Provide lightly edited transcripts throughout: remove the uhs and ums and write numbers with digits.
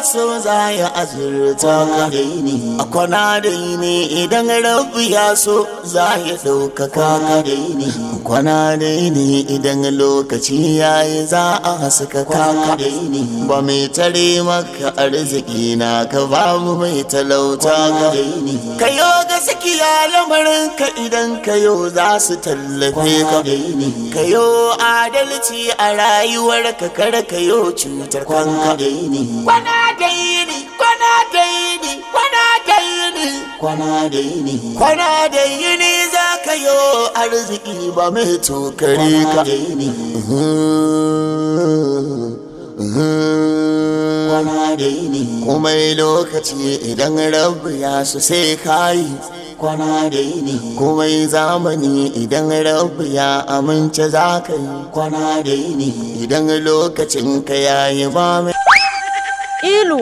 So za ya azurta ka a kwana da ne idan rabu ya so za ya ɗaukaka ka kwana da ne idan lokaci ya yi za a haska ka ba mai tare maka arziki na ka babu mai talauta ka kayo gaskiya lamarin ka idan kayo za su tallafe ka kayo adalci a rayuwar ka kar kayo cutar kanka kwana daini kwana daini kwana daini kwana daini kwana daini za ka yo arziki ba mai tokare ka kwana daini komai lokaci idan rabu ya so sai kayi kwana daini komai zamani idan rabu ya amince za ka yi kwana daini idan lokacin ka yayi ba mai Ilu.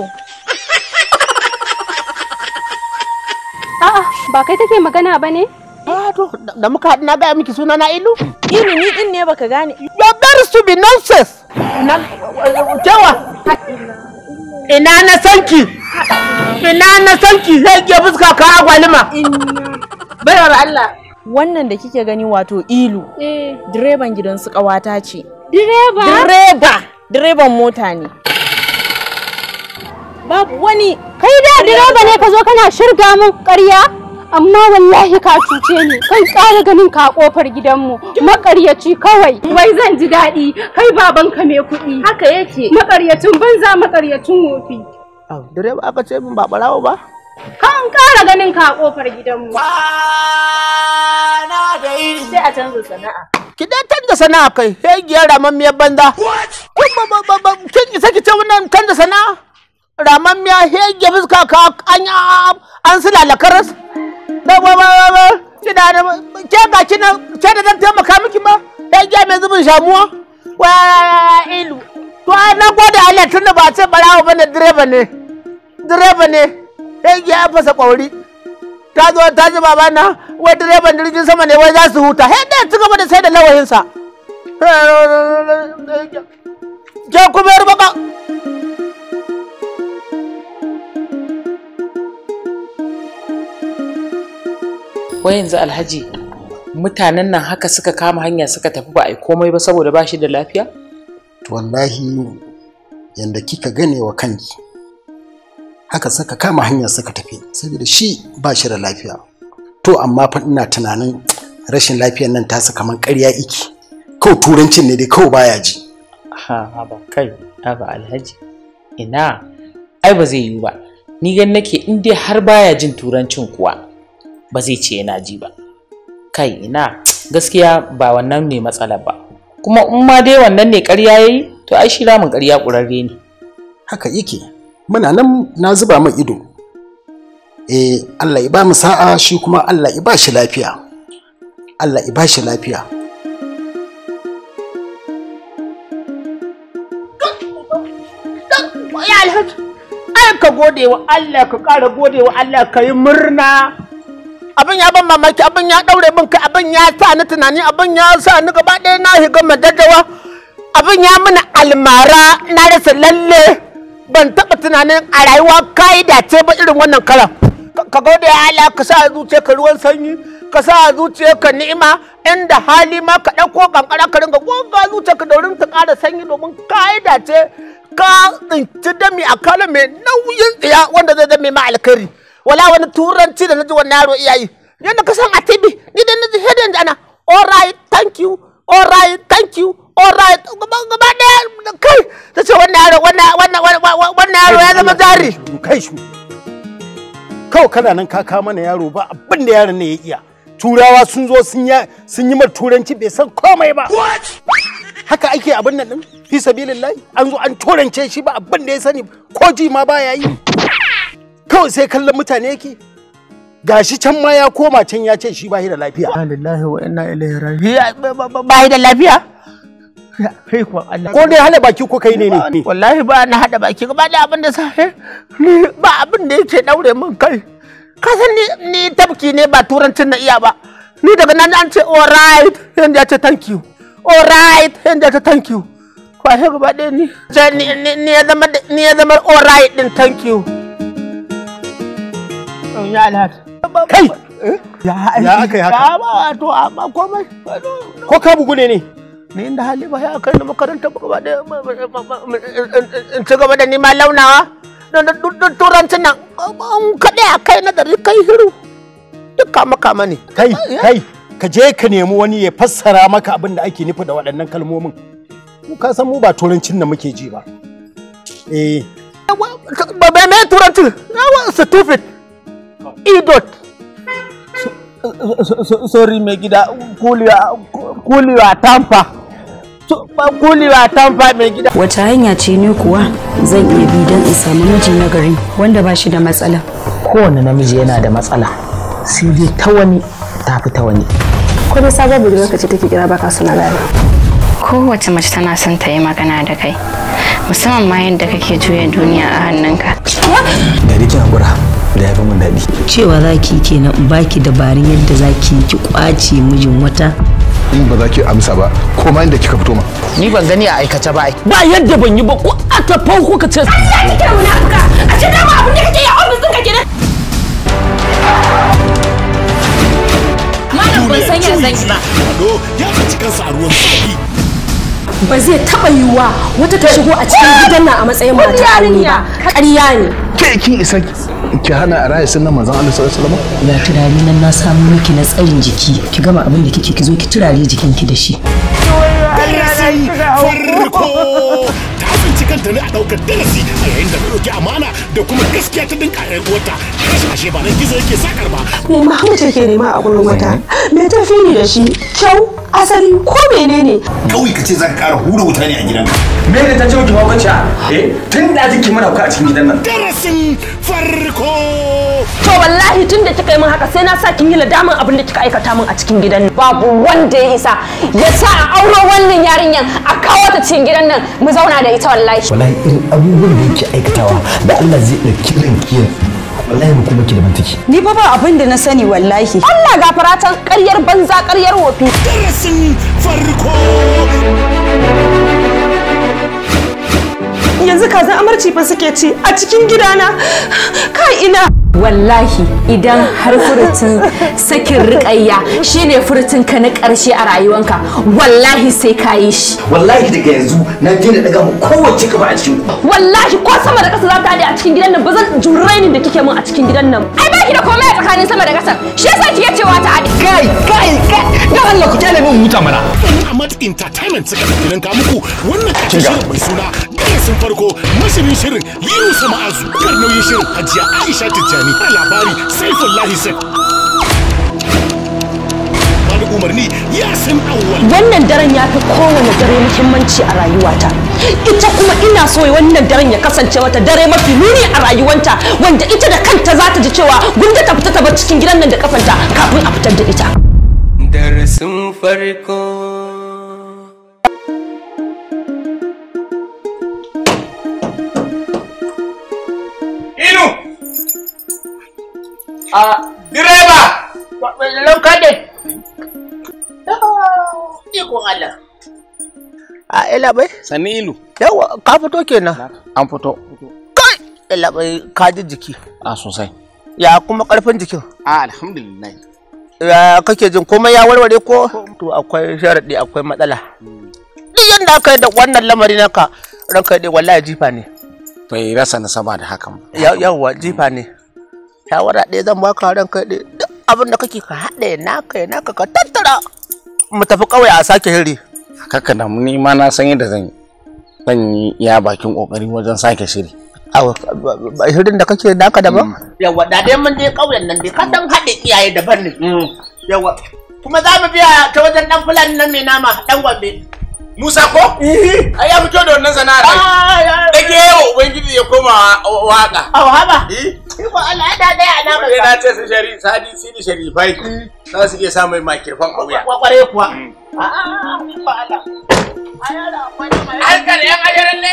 A'a, ba kai take magana ba ne? Ah, to, da muka haɗu na gaya miki suna na Ilu? Ilu ni din ne baka gane. You better to be nonsense. Na cewa ina na sanki. Ina na sanki sai ke fuska ka agwalima. Baiwar Allah. Wannan da kike gani wato Ilu. Eh. Direban gidan su ƙawata ce. Direba? Direba. Direban mota ne. Babu wani. Kai da direba ne ka zo kana shirga mun ƙarya? Amma wallahi ka cuce ni. Kai ƙara ganin ka a ƙofar gidanmu. Maƙaryaci kawai. Wai zan ji daɗi. Kai babanka mai kuɗi. Haka yake. Maƙaryacin banza maƙaryacin wofi. Au, direba aka ce min ba ɓarawo ba? Kan ƙara ganin ka a ƙofar gidanmu. Kwana daini Sai a canza sana'a. Ki dai canza sana'a kai, sai giyar ramammiyar banza. Kun ba kin isa ki ce wannan canza sana'a? Ramammiya hege fuska ka an an sulala karas. Da ba ba ba kina da ke ga kina ke da zan taimaka miki ma hege mai zubin shamuwa. Wa Ilu. To ai na gode Allah tunda ba ce barawo bane direba ne. Direba ne. Hege ya fasa kwauri. Ta zo ta ji babana wai direban jirgin sama ne wai za su huta. He da ci gaba da sai da lawahinsa. Ke kuma yar baka. Wai yanzu Alhaji mutanen nan haka suka kama hanya suka tafi ba a yi komai ba saboda ba shi da lafiya? To wallahi yanda kika gane wa kanki haka suka kama hanya suka tafi saboda shi ba shi da lafiya. To amma fa ina tunanin rashin lafiyar nan tasa kaman ƙarya iki. Kawai turancin ne dai kawai baya ji. Ha haba kai haba Alhaji ina ai ba zai yiwu ba. Ni gan nake in dai har baya jin turancin kuwa ba zai ce yana ji ba. Kai ina gaskiya ba wannan ne matsala ba. Kuma in ma dai wannan ne ƙarya yayi to ai shi ramin ƙarya ƙurarre ne. Haka yake muna nan na zuba mai ido. Eh Allah ya ba mu sa'a shi kuma Allah ya ba shi lafiya. Allah ya ba shi lafiya. Ya Alhaji, ai ka gode wa Allah ka ƙara gode wa Allah ka yi murna. Abin ya ban mamaki, abin ya ɗaure min kai, abin ya sa ni tunani, abin ya sa ni gaba ɗaya na shiga madaddawa. Abin ya mini almara na rasa lalle. Ban taɓa tunanin a rayuwa kayi dace ba irin wannan karan. Ka gode wa Allah ka sa zuciyarka ruwan sanyi, ka sa zuciyarka ni'ima, inda hali ma ka ɗauko kankara ka ringa goga zuciyarka domin ta ƙara sanyi domin kayi dace. Ka tsinci dami a kala mai nauyin tsiya wanda zai zame ma alkhairi. Wala wani turanci da naji wannan yaro iyayi yadda ka san a TV ni da naji head and ana all right thank you All right, thank you. All right. Gaba ɗaya kai. Ta ce wannan yaro wannan yaro ya zama jari. Kai shi. Kawai kana nan ka kawo mana yaro ba abin da yaron ne ya iya. Turawa sun zo sun yi mar turanci bai san komai ba. Haka ake abin nan din fi sabilillahi an zo an turance shi ba abin da ya sani ko ji ma baya yi. Kawai sai kallon mutane yake. Gashi can ma ya koma can ya ce shi ba shi da lafiya. Lillahi wa inna ilaihi raji'un. Ba shi da lafiya? Ko dai hada baki ko kai ne ne? Wallahi ba na hada baki ba da abin da sai ni ba abin da yake daure min kai. Ka san ni tabki ne ba turancin na iya ba. Ni daga nan an ce all right, yanda ya ce thank you. All right, yanda ya ce thank you. Kwashe gaba ɗaya ni. Ni ya zama all right din thank you. Ya Alhaji. Kai! Ya aka yi haka? Ba to amma komai. Ko ka bugu ne ne? Ni inda hali ba ya kai ni makaranta ba gaba ɗaya in ci gaba da nima launawa. Turancin nan kaɗai a kai nazari kai hiru. Duk kama kama ne. Kai, kai, ka je ka nemi wani ya fassara maka abin da ake nufi da waɗannan kalmomin. Mu ka san mu ba turancin da muke ji ba. Eh. Ba me turancin? Stupid. Idiot. Sorry mai gida, kuliwa tamfa. Kuliwa tamfa mai gida. Wace hanya ce ne kuwa zan iya bi don in samu miji na gari wanda ba shi da matsala? Kowane namiji yana da matsala, sai dai ta wani tafi ta wani. Ko dai sabon budurwarka ce take kira baka suna gane. Kowace mace tana son ta yi magana da kai, musamman ma yadda kake juya duniya a hannunka. Da rikin hakura da ya fi mun daɗi. Cewa za ki kenan in baki dabarun yadda za ki ki kwace mijin wata. In ba za ki amsa ba, ko ma inda kika fito ma. Ni ban gani a aikace ba ai. Ba yadda ban yi ba ko a tafan kuka ce. Allah kike munafuka! A ce dama abin da kake yi a ofis ɗinka kenan. Malam ban san ya zan yi ba. Ya tsinci kansa a ruwan zafi. Ba zai taɓa yiwuwa wata ta shigo a cikin gidan nan a matsayin mata aure ba. Ƙarya ne. Ke kin isa ki hana a raya sunnan manzon Allah sallallahu alaihi wasallam? Ga turare nan na samu miki na tsarin jiki. Ki gama abin da kike ki zo ki turare jikinki da shi. Darasin farko ta tsinci kanta ne a ɗaukar darasi a yayin da ta ɗauki amana da kuma gaskiya ta dinka ƴar uwarta. Rashin ashe ba nan gizo yake sakar ba. Me Mahmud yake nema a gurin wata? Me ta fi ni da shi? Kyau, asali ko menene? Kawai ka ce za ka ƙara hura wuta ne a gidanka. Me ne ta ce miki mahaukaciya? Eh, tun da kike mana hauka a cikin gidan nan. Darasin farko. To wallahi tun da kika yi min haka sai na sa kin yi nadaman abin da kika aikata min a cikin gidan nan. Babu wanda ya isa ya sa a auro wannan yarinyan a kawo ta cikin gidan nan mu zauna da ita wallahi. Wallahi irin abubuwan da yake aikatawa da Allah zai ɗauki ranki yanzu. Wallahi mu kuma ki da mantiki. Ni fa ba abin da na sani wallahi. Allah gafaratan ƙaryar banza ƙaryar wofi. Darasin farko. Yanzu kazan amarci fa suke ci a cikin gidana. Kai ina. Wallahi idan har furucin sakin riƙayya shine furucin ka na ƙarshe a rayuwanka wallahi sai ka yi shi. Wallahi daga yanzu na daina daga mu kowace kafa a cikin ku. Wallahi ko sama da ƙasa za ta haɗe a cikin gidan nan ba zan juri rainin da kike min a cikin gidan nan. Ai baki da komai a tsakanin sama da ƙasa shi yasa kike cewa ta haɗe. Kai kai kai dan Allah ku kyale min huta mana. Ahmad Entertainment suka ɗauki ranka muku wannan ƙarshen shirin mai suna darasin farko mashirin shirin Yunusa Ma'azu kar nauyin shirin Hajiya Aisha Tijjani labari Saifullahi Saif. Bada umarni Yasin Awwal. Wannan daren ya fi kowane dare muhimmanci a rayuwata. Ita kuma ina so wannan daren ya kasance wata dare mafi muni a rayuwanta wanda ita da kanta za ta ji cewa gunda ta fita ta bar cikin gidan nan da kafanta kafin a fitar da ita. Darasin farko. Inu! A direba! Lauka ne! Ikon Allah. A ela bai? Sanni ilu. Yawa ka fito kenan. An fito. Kai! Ela bai ka ji jiki. A sosai. Ya kuma karfin jikin? A alhamdulillah. Ya kake jin komai ya warware ko? To akwai sharaɗi akwai matsala. Duk yanda aka yi da wannan lamari naka ranka dai wallahi jifa ne. Bai rasa nasaba da hakan ba. Yawwa jifa ne. Shawara ɗaya zan baka ranka dai duk abin da kake ka haɗe naka ya naka ka tattara. Mu tafi kawai a sake hiri. Kaka da ni ma na san yadda zan yi. Zan yi iya bakin kokari wajen sake shiri. Aw, shirin da kake naka daban? Yawa, da dai mun je kauyen nan dai ka dan haɗe iyaye daban ne. Yawa. Kuma za mu biya ta wajen dan fulani nan mai nama dan Gombe. Musa ko? Ai ya fito da wannan sana'ar. Dage yawa Ubangiji ya koma waka. Aw haba. Iko Allah da dai a nama. Wanda na ce su shari sadi sidi sharifai za su iya sa mai makirfan a wuya. Kware kuwa. A'a iko Allah. Harkar yan ajaran ne?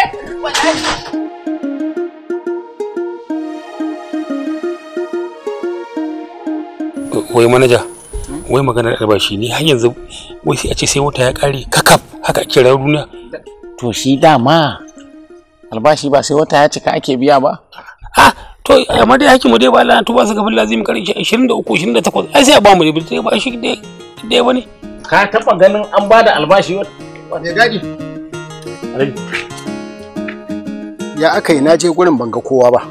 Wai manaja, wai maganar albashi ni har yanzu wai sai a ce sai wata ya kare kakaf haka ake rayuwar duniya. To shi dama albashi ba sai wata ya cika ake biya ba? Ah, to amma dai hakimu dai ba Allah to ba su gaban lazimi kare 23 28 ai sai a ba mu dai ba shi dai dai bane. Ka taba ganin an ba da albashi wani gadi? Ya aka yi na je gurin ban ga kowa ba.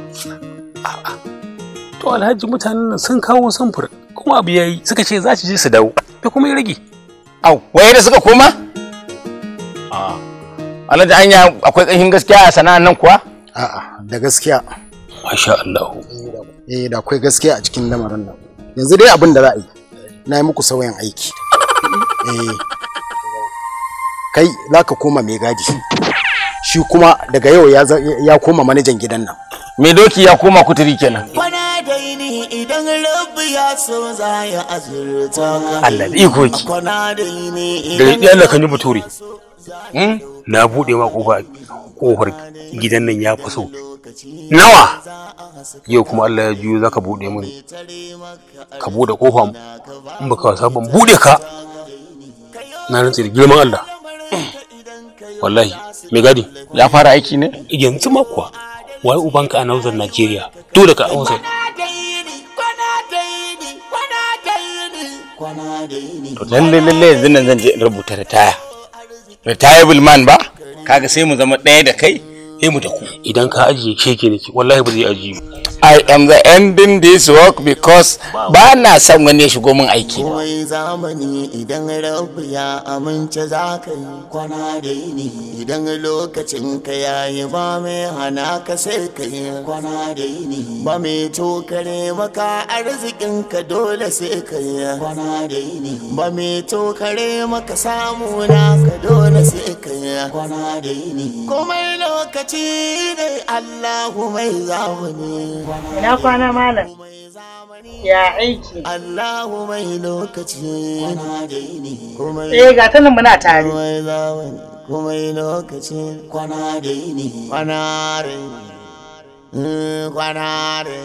To Alhaji mutanen nan sun kawo samfur kuma abu yayi suka ce za su je su dawo da kuma ya rage. Au, waye da suka koma? Alhaji anya akwai ƙanshin gaskiya a sana'an nan kuwa? A'a, da gaskiya. Masha Allah. Eh, da akwai gaskiya a cikin lamarin nan. Yanzu dai abin da za a yi. Na yi muku sauyin aiki. Eh. Kai za ka koma mai gadi. Shi kuma daga yau ya koma manajan gidan nan. Mai doki ya koma kuturi kenan. Kwana dai ni idan Rabbi ya so za ya azurta ka. Allah da iko ki. Kwana dai ni Da ya Allah kan yi bature. Na bude ma kofa kofar gidan nan ya faso. Nawa? Yau kuma Allah ya juyo zaka bude mun. Ka bude kofa in baka wasa ban bude ka. Na rantsi da girman Allah. Wallahi, mai gadi ya fara aiki ne? Yanzu ma kuwa. Wai ubanka a Northern Nigeria. Dole ka amsa. To lalle lalle yanzu nan zan je in rubuta ritaya. Retireable man ba? Kaga sai mu zama ɗaya da kai sai mu da ku. Idan ka ajiye keke ne wallahi ba zai ajiye. I am the ending this work because ba na son wani ya shigo min aiki. Komai zamani idan Rabbi ya amince za ka yi kwana da yini idan lokacin ka yayi ba mai hana ka sai ka yi kwana da yini ba mai tokare maka arzikin ka dole sai ka yi kwana da yini ba mai tokare maka samu na ka dole sai ka yi kwana da yini komai lokaci ne Allahu mai zamani. Ina kwana malam. Ya aiki. Allahu mai lokaci. Eh ga ta nan muna tare. Komai lokaci kwana da yini. Kwana da yini. Kwana da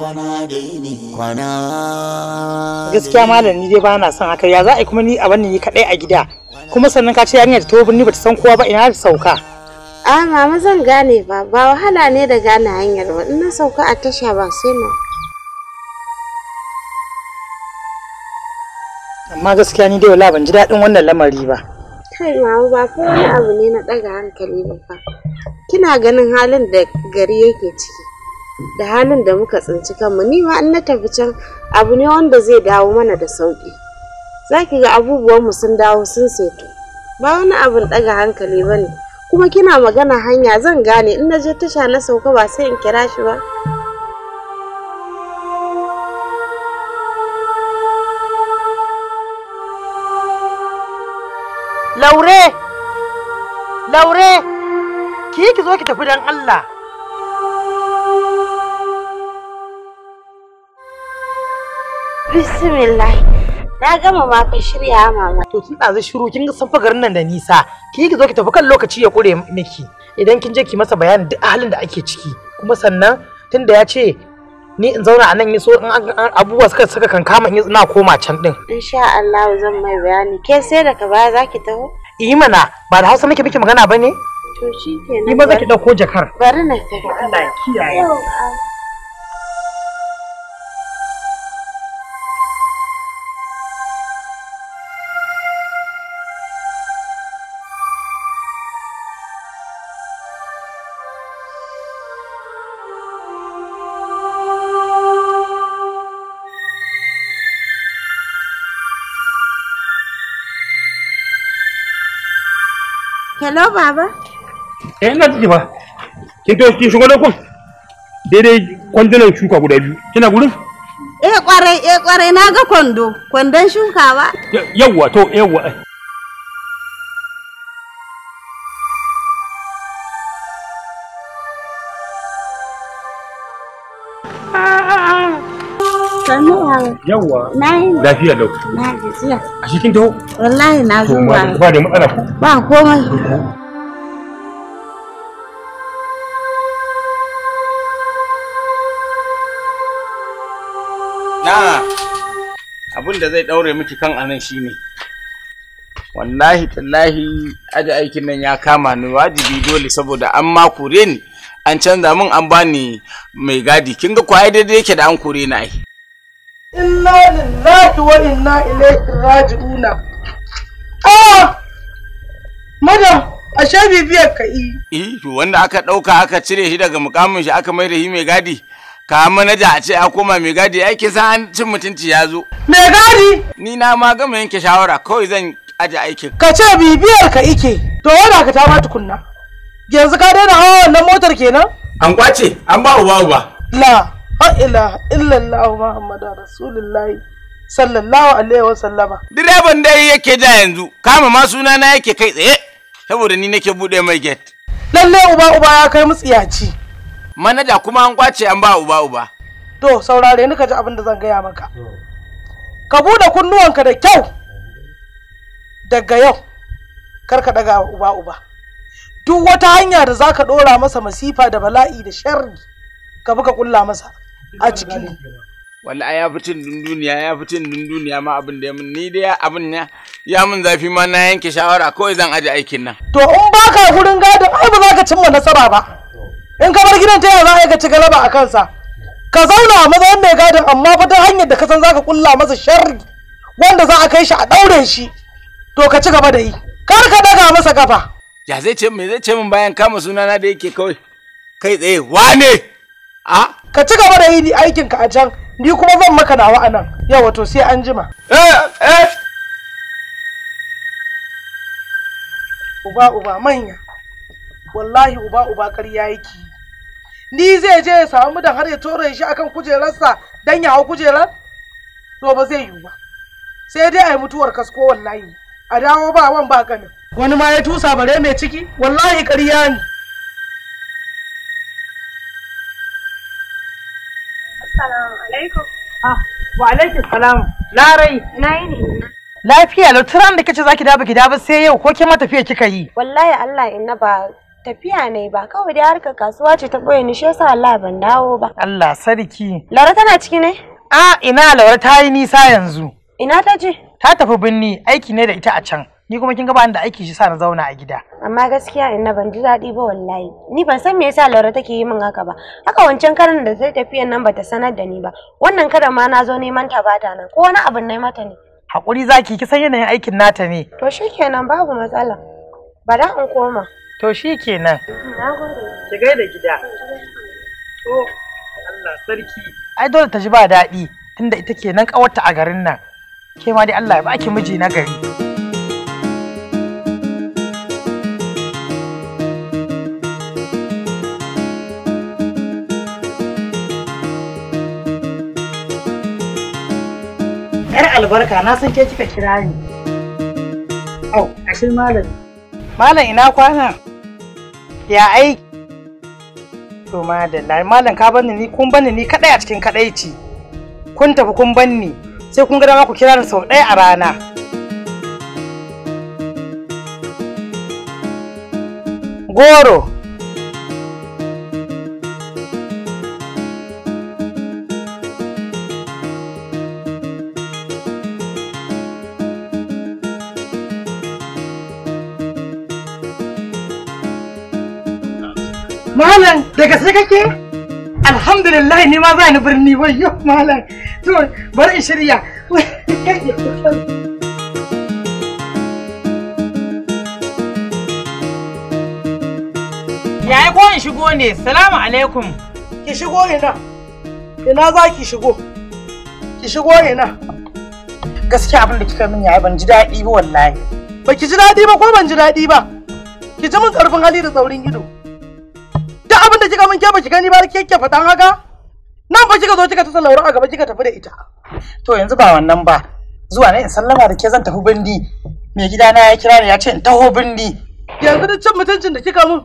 kwana da yini. Kwana. Gaskiya malam ni dai ba na son haka ya za a yi kuma ni a wannan ni kadai a gida. Kuma sannan ka ce yarinya ta taho birni bata san kowa ba ina ta sauka. A mama zan gane ba, ba wahala ne da gane hanyar ba. In na sauka a tasha ba sai na. Amma gaskiya ni dai wallahi ban ji daɗin wannan lamari ba. Kai mama ba fa wani abu ne na ɗaga hankali ba fa. Kina ganin halin da gari yake ciki. Da halin da muka tsinci kanmu ni ma in na tafi can abu ne wanda zai dawo mana da sauki. Za ki ga abubuwanmu sun dawo sun seto. Ba wani abun ɗaga hankali ba ne. Kuma kina magana hanya zan gane in naje tasha na sauka ba sai in kira shi ba. Laure! Laure! Ki yi ki zo ki tafi dan Allah. Bismillah. Na gama ma fa shirya mama. To kin ɗazu shiru kin ga san fa garin nan da nisa. Ki yi ki zo ki tafi kan lokaci ya kure miki. Idan kin je ki masa bayanin duk halin da ake ciki. Kuma sannan tunda ya ce ni in zauna a nan yi so in abubuwa suka saka kankama in na koma can din. Insha Allah zan mai bayani. Ke sai daga baya zaki taho? Yi mana ba da Hausa nake miki magana bane? To shikenan. Ni maza ki dauko jakar. Bari na tafi. Allah ya kiyaye. Hello baba. Eh ina ciki fa. Kin to kin shigo lokon? Daidai kwandunan shuka guda biyu. Kina gurin? Eh kwarai na ga kwando. Kwandon shuka ba? Yawwa to yawwa. Yawwa. Lafiya lau. Na gajiya. A shi kin taho? Wallahi na zo ba. Ba da matsala ko? Ba komai. Na abin da zai daure miki kan anan shine wallahi tallahi aje aikin nan ya kama ni wajibi dole saboda an ma kore ni an canza min an bani mai gadi kin ga kwaye daidai yake da an kore ni ai. Inna lillahi wa inna ilaihi raji'una. Ah! Madam, ashe bibiyar ka yi. Eh, to wanda aka dauka aka cire shi daga mukamin shi aka mai da shi mai gadi. Ka manaja a ce a koma mai gadi ai kin san an cin mutunci ya zo. Mai gadi? Ni na ma gama yanke shawara kawai zan aje aikin. Ka ce bibiyar ka ike. To wanda ka ta ma tukunna. Yanzu ka daina hawa wannan motar kenan? An kwace, an ba uba uba. La ilaha illallah Muhammadu Rasulullahi sallallahu alaihi wa sallama. Direban dai yake ja yanzu, kama ma suna na yake kai tsaye saboda ni nake bude mai gate. Lalle uba uba ya kai mutsiyaci. Manaja kuma an kwace an ba uba uba. To saurare ni ka ji abin da zan gaya maka. Ka bude kunnuwanka da kyau. Daga yau kar ka daga uba uba. Duk wata hanya da zaka dora masa masifa da bala'i da sharri ka buka kulla masa a ciki. Wallahi ya fitin dunduniya ya fitin dunduniya ma abin da ya mun ni dai abin ya mun zafi ma na yanke shawara kawai zan aje aikin nan. To in baka gurin gadon ai ba za ka cimma nasara ba. In ka bar gidan ta yaya za ka ci galaba a kansa? Ka zauna a matsayin mai gadon amma fa ta hanyar da ka san zaka kulla masa sharri wanda za a kai shi a daure shi to ka ci gaba da yi. Kar ka daga masa kafa. Ya zai ce me zai ce min bayan kama sunana da yake kawai kai tsaye wane? A ka ci gaba da yi aikin ka a can ni kuma zan maka nawa a nan. Yawa to sai an jima. Uba uba manya. Wallahi uba uba ƙarya yake. Ni zai je ya samu da har ya tore shi akan kujerarsa dan ya hau kujerar? To ba zai yiwu ba. Sai dai a yi mutuwar kasko wallahi. A dawo ba wan ba ganin. Wani ma ya tusa bare mai ciki wallahi ƙarya ne. Assalamu alaikum. Ah, wa alaikum salam. Larai. Na yi ne. Lafiya lau turan da kace zaki dawo gida ba sai yau ko ke ma tafiya kika yi? Wallahi Allah inna ba tafiya ne ba kawai dai harkar kasuwa ce ta boye ni shi yasa Allah ban dawo ba. Allah sarki. Laura tana ciki ne? A ina Laura ta yi nisa yanzu. Ina ta je? Ta tafi binni aiki ne da ita a can. Ni kuma kin ga ba ni da aiki shi sa na zauna a gida. Amma gaskiya inna ban ji daɗi ba wallahi. Ni ban san me yasa Laura take yi min haka ba. Haka wancan karan da ta tafiyan nan bata sanar da ni ba. Wannan karan ma na zo neman ta bata nan. Ko wani abin nayi mata ne. Hakuri zaki ki san yanayin aikin nata ne. To shikenan babu matsala. Bara in koma. To shikenan. Na gode. Ki gaida gida. To Allah sarki. Ai dole ta ji ba daɗi tunda ita kenan kawarta a garin nan. Ke ma dai Allah ya baki miji na gari. Yar albarka na san ke kika kira ni. Au, ashe malam. Malam ina kwana? Ya aiki? To madalla, malam ka banni ni kun banni ni kadai a cikin kadaici. Kun tafi kun banni sai kun ga dama ku kira ni sau ɗaya a rana. Goro. Malam, da gaske kake? Alhamdulillah ni ma za ni birni wayyo malam. To bari in shirya. Yaya ko in shigo ne? Salamu alaikum. Ki shigo ina. Ina za ki shigo? Ki shigo ina. Gaskiya abin da kika min yaya ban ji daɗi ba wallahi. Ba ki ji daɗi ba ko ban ji daɗi ba? Ki ji mun karfin hali da tsaurin ido. Duk abin da kika mun ke ba ki gani ba ke ke faɗan haka? Nan fa kika zo kika ta Laura a gaba kika tafi da ita. To yanzu ba wannan ba. Zuwa ne in sallama da ke zan tafi birni. Mai gidana ya kira ni ya ce in taho birni. Yanzu duk cin mutuncin da kika mun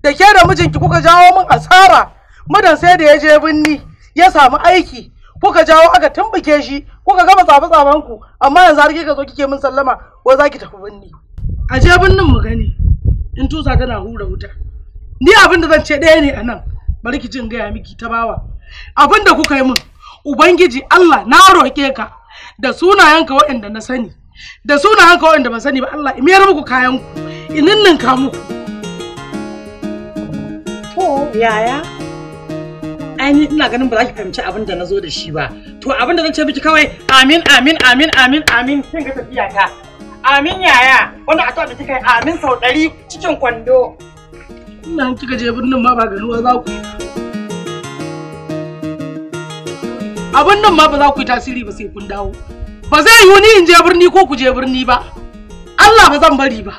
da ke da mijinki kuka jawo mun asara. Mudan sai da ya je birni ya samu aiki kuka jawo aka tumbuke shi kuka gama tsafe-tsafen ku, amma yanzu har kika zo kike mun sallama wai za ki tafi birni. A je birnin mu gani in tusa tana hura wuta. Ni abin da zan ce ɗaya ne a nan, bari ki jin gaya miki ta bawa. Abin da kuka yi min, Ubangiji Allah na roƙe ka da sunayenka waɗanda na sani, da sunayenka waɗanda ban sani ba, Allah in mayar muku kayan ku, in ninninka muku. To yaya? Ai ni ina ganin ba za ki fahimci abin da na zo da shi ba. To abin da zan ce miki kawai amin amin amin amin amin, kin ga tafiya ta. Amin yaya, wanda a da kika yi amin sau 100 cikin kwando. Ina kika je birnin ma ba ganuwa za ku yi. Abin nan ma ba za ku yi tasiri ba sai kun dawo. Ba zai yiwu ni in je birni ko ku je birni ba. Allah ba zan bari ba.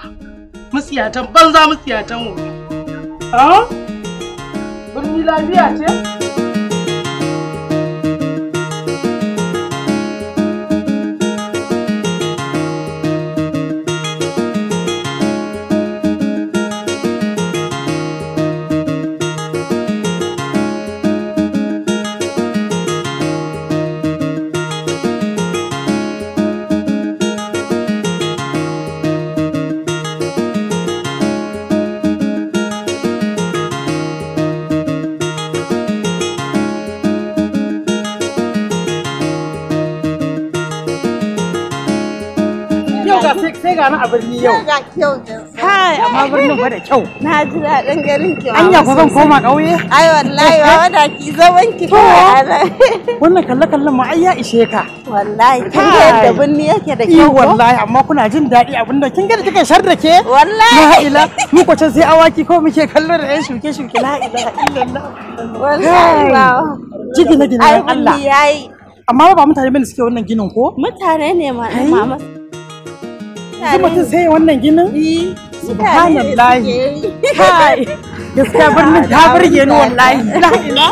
Musiyatan banza, musiyatan wofi. Ah? Birni lafiya ce? Sai ga a birni yau. Ga kyau. Kai, amma birnin fa da kyau. Na ji daɗin garin ki. Anya ko zan koma ƙauye? Ai wallahi ba wada ki zaman ki kawai. Wannan kalle kallon ma ai ya ishe ka. Wallahi kin ga yadda birni yake da kyau. Wallahi amma kuna jin daɗi abinda kin ga da kika shar da ke. Wallahi. La ila mu ko can sai awaki ko muke kallo da yan shuke shuke, la ilaha illallah. Wallahi ba. Ciki na ginin Allah. Ai amma ba mutane bane suke wannan ginin ko? Mutane ne mama. Yanzu mutum sai wannan ginin? Subhanallahi. Kai, gaskiya birnin ta burge ni wallahi. La ila.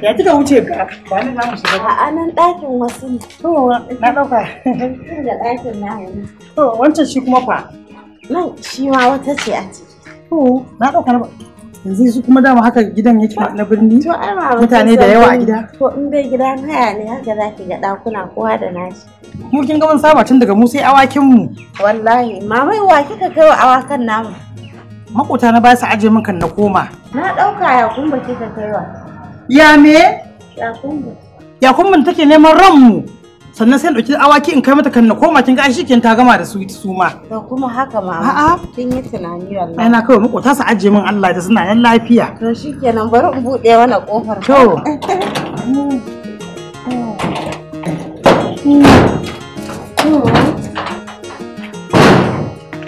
Ya kika wuce ka? Ba ni za mu shiga. A'a nan ɗakin wasu ne. To na ɗauka. Da ɗakin na hannu. To wancan shi kuma fa? Nan shi ma wata ce a ciki. To na ɗauka na yanzu su kuma dama haka gidan yake na birni. To ai ma mutane da yawa a gida. To in dai gidan haya ne haka za ki ga ɗakuna kowa da nashi. Mu kin ga mun saba tun daga mu sai awakin mu. Wallahi mamai wa kika kai wa awakan namu? Makota na ba su aje min kan na koma. Na ɗauka ya kumba kika kai wa. Ya me? Ya kumba. Ya kumban take neman ranmu. Sannan sai ɗauki awaki in kai mata kan na koma, kin ga ai shikenan ta gama da su su ma. To kuma haka ma. A'a. Kin yi tunani wallahi. Ai na kawai makota su aje min Allah da suna nan lafiya. To shikenan bari in buɗe wannan kofar. To.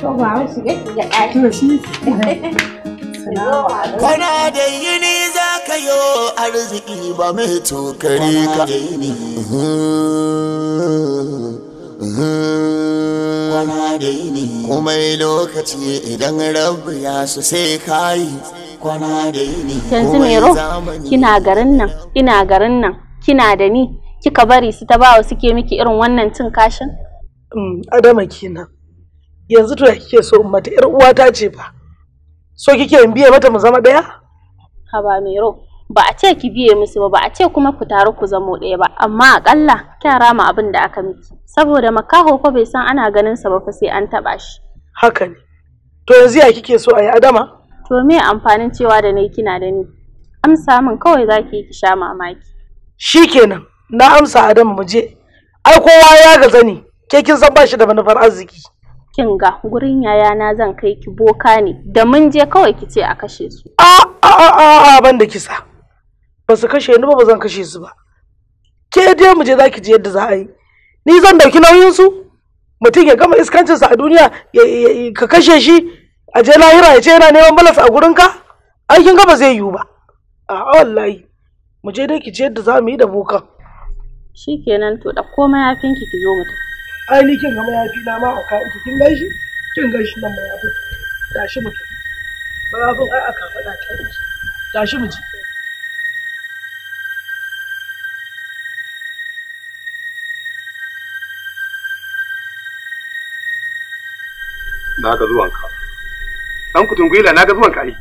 To ba mu shiga ki ga ɗaki. To shi. Kwana da yini za ka yo arziki ba mai tokare ka. Kwana da yini komai lokaci idan rabu ya so sai kayi. Kwana da yini Yanzu Mero, kina garin nan, ina garin nan, kina da ni, kika bari su ta bawa suke miki irin wannan cin kashin? Adama kenan. Yanzu to ya kike so in mata ƴar uwata ce fa. So kike in biye mata mu zama ɗaya? Haba Mero, ba a ce ki biye musu ba, ba a ce kuma ku taru ku zamo ɗaya ba, amma akalla kya rama abin da aka miki. Saboda makaho fa bai san ana ganin sa ba fa sai an taɓa shi. Haka ne. To yanzu ya kike so a yi Adama? To me amfanin cewa da ni kina da ni? Amsa min kawai za ki yi ki sha mamaki. Shikenan, na amsa Adama mu je. Ai kowa ya gaza ni, ke kin san ba shi da manufar arziki. Kin ga gurin yayana zan kai ki boka ne, da mun je kawai ki ce a kashe su. A a a a ban da kisa. Ba su kashe ni ba, ba zan kashe su ba. Ke dai mu je za ki ji yadda za a yi. Ni zan dauki nauyin su? Mutum ya gama iskancinsa a duniya ka kashe shi a je lahira ya ce yana neman balas a gurinka? Ai kin ga ba zai yiwu ba. A'a wallahi. Mu je dai ki ji yadda za mu yi da bokan. Shikenan to ɗauko mayafinki ki zo mu tafi. Ai ni kin ga mayafi na ma a ka kin gan shi? Kin gan shi nan mayafin. Tashi mu tafi. Mayafin ai aka faɗa ta yake. Tashi mu je. Na ga zuwanka. Dan kutungwila na ga zuwanka ai.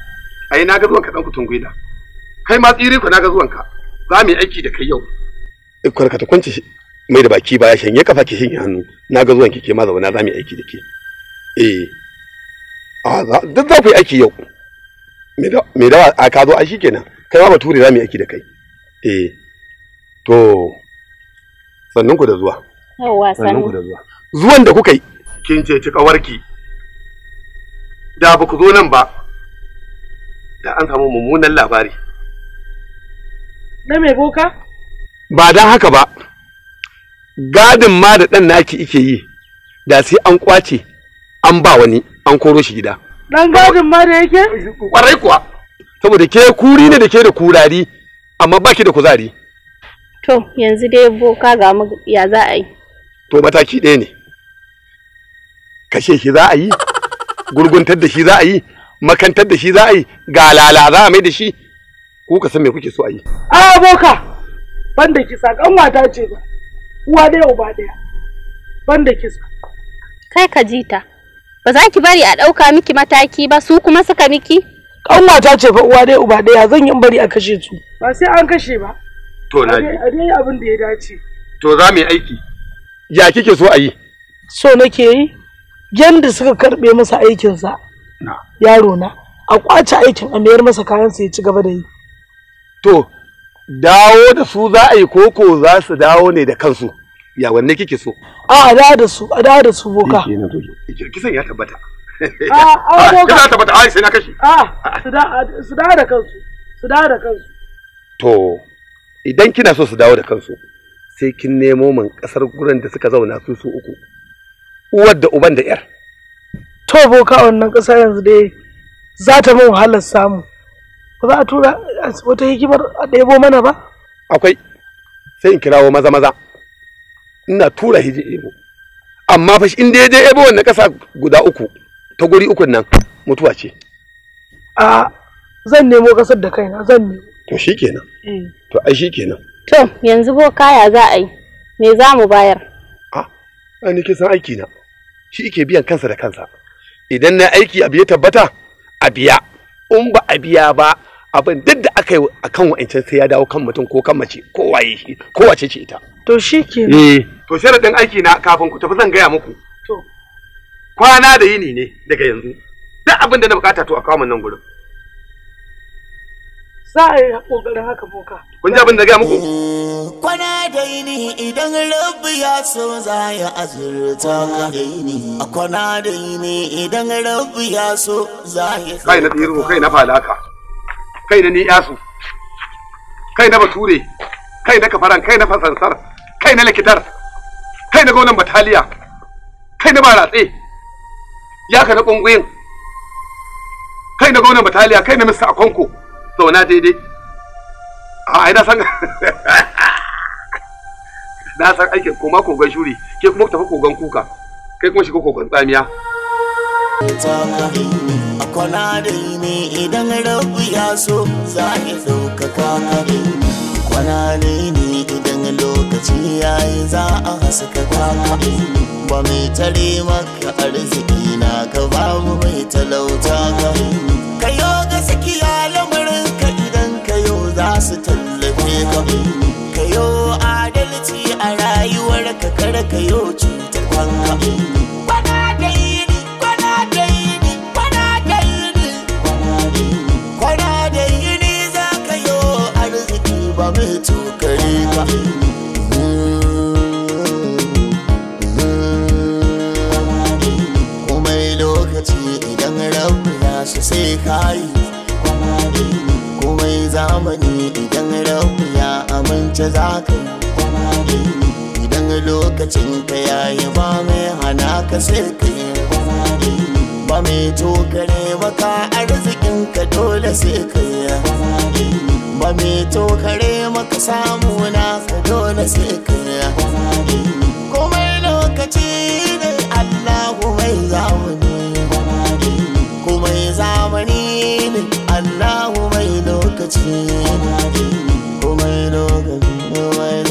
Ai na ga zuwanka dan kutungwila. Kai ma tsiri ku na ga zuwanka. Za mu yi aiki da kai yau. Ikwarka ta kwance mai da baki baya shanye kafa ki shanye hannu. Na ga zuwanki ke ma zauna za mu yi aiki da ke. Eh. A duk za ku yi aiki yau. Me dawa a ka zo ai shikenan. Kai ma bature za mu yi aiki da kai. Eh. To sannun ku da zuwa. Yawwa Sannun ku da zuwa. Zuwan da kuka yi kin ce ci kawarki. Da ba ku zo nan ba da an samu mummunan labari. Na me boka? Ba don haka ba, gadin ma da ɗan naki ike yi, da sai an kwace an ba wani an koro shi gida. Dan gadin ma da yake? Kwarai kuwa, saboda ke kuri ne da ke da kurari, amma ba ki da kuzari. To yanzu dai boka ga mu ya za a yi. To mataki ɗaya ne, kashe shi za a yi, gurguntar da shi za a yi, makantar da shi za a yi, galala za a mai da shi, ku ka san me kuke so a yi. A boka, banda kisa kanwata ce ba, uwa ɗaya uba ɗaya, banda kisa. Kai ka ji ta. Ba za ki bari a ɗauka miki mataki ba su kuma suka miki? Kanwata ce fa uwa ɗaya uba ɗaya zan yi in bari a kashe su. Ba sai an kashe ba. To na ji. A dai abin da ya dace. To za mu yi aiki. Ya kike so a yi? So nake yi yanda suka karɓe masa aikinsa. Yaro na a kwace aikin a mayar masa kayansa ya ci gaba da yi. To dawo da su za a yi koko za su dawo ne da kansu. Ya wanne kike so? A dawo da su, a dawo da su boka. Kisan ya tabbata. A boka. Ya tabbata, ai sai na kashe. A su dawo da kansu, su dawo da kansu. To idan kina so su dawo da kansu sai kin nemo man kasar gurin da suka zauna su su uku. Uwar da uban da yar. To boka wannan kasa yanzu dai za ta min wahalar samu. Ba za a tura wata hikimar a ɗebo mana ba? Akwai. Sai in kirawo maza maza. Ina tura hiji ebo. Amma fa in dai je ebo wannan kasa guda uku ta guri ukun nan mutuwa ce. A zan nemo kasar da kaina zan nemo. To shikenan. To ai shikenan. To yanzu boka ya za a yi? Me za mu bayar? A ni kin san aiki na. Shi yake biyan kansa da kansa. Idan na aiki abu ya tabbata a biya. In ba a biya ba abin duk da aka yi a kan wa'ancan sai ya dawo kan mutum ko kan mace ko waye shi ko wace ce ita. To shikenan. Eh. To sharaɗin aiki na kafin ku tafi zan gaya muku. To. Kwana da yini ne daga yanzu. Duk abin da na bukata to a kawo min nan gurin. Za a yi ƙoƙarin haka boka. Kun ji abin da gaya muku? Kwana da yini idan Rabbi ya so za ya azurta ka. A kwana da yini idan Rabbi ya so za ya. Kai na tsiro, kai na falaka, kai na ni'yasu, kai na bature, kai na kafaran, kai na fasansar, kai na likitar, kai na gonan bataliya, kai na baratse, ya ka na ƙunguyin, kai na gonan bataliya, kai na Mr. Akonko. Zauna daidai. A ai na san na san aikin koma kogon shuri, ke kuma tafi kogon kuka, kai kuma shiga kogon tsamiya. A kwana da yini idan Rabbi ya so za ya ɗaukaka ka. Kwana da yini idan lokaci ya yi za a haska ka. Ba mai tare maka arziki na ka babu mai talauta ka. Kayo gaskiya lamarin ka idan kayo za su tallafe ka. Kayo adalci a rayuwar ka kar kayo cutar kanka. Kwana da yini, kwana da yini, kwana da yini, kwana da yini za ka yo arziki ba mai tukare ka. Komai lokaci idan Rabbi ya so sai kayi. Komai zamani idan Rabbi ya amince za ka yi. Idan Lokacin ka yayi ba mai hana ka sai ka yi. Ba mai tokare maka arzikin ka dole sai ka yi. Ba mai tokare maka samu na ka dole sai ka yi. Komai lokaci ne Allahu mai zamani. Komai zamani ne Allahu mai lokaci. Komai lokaci.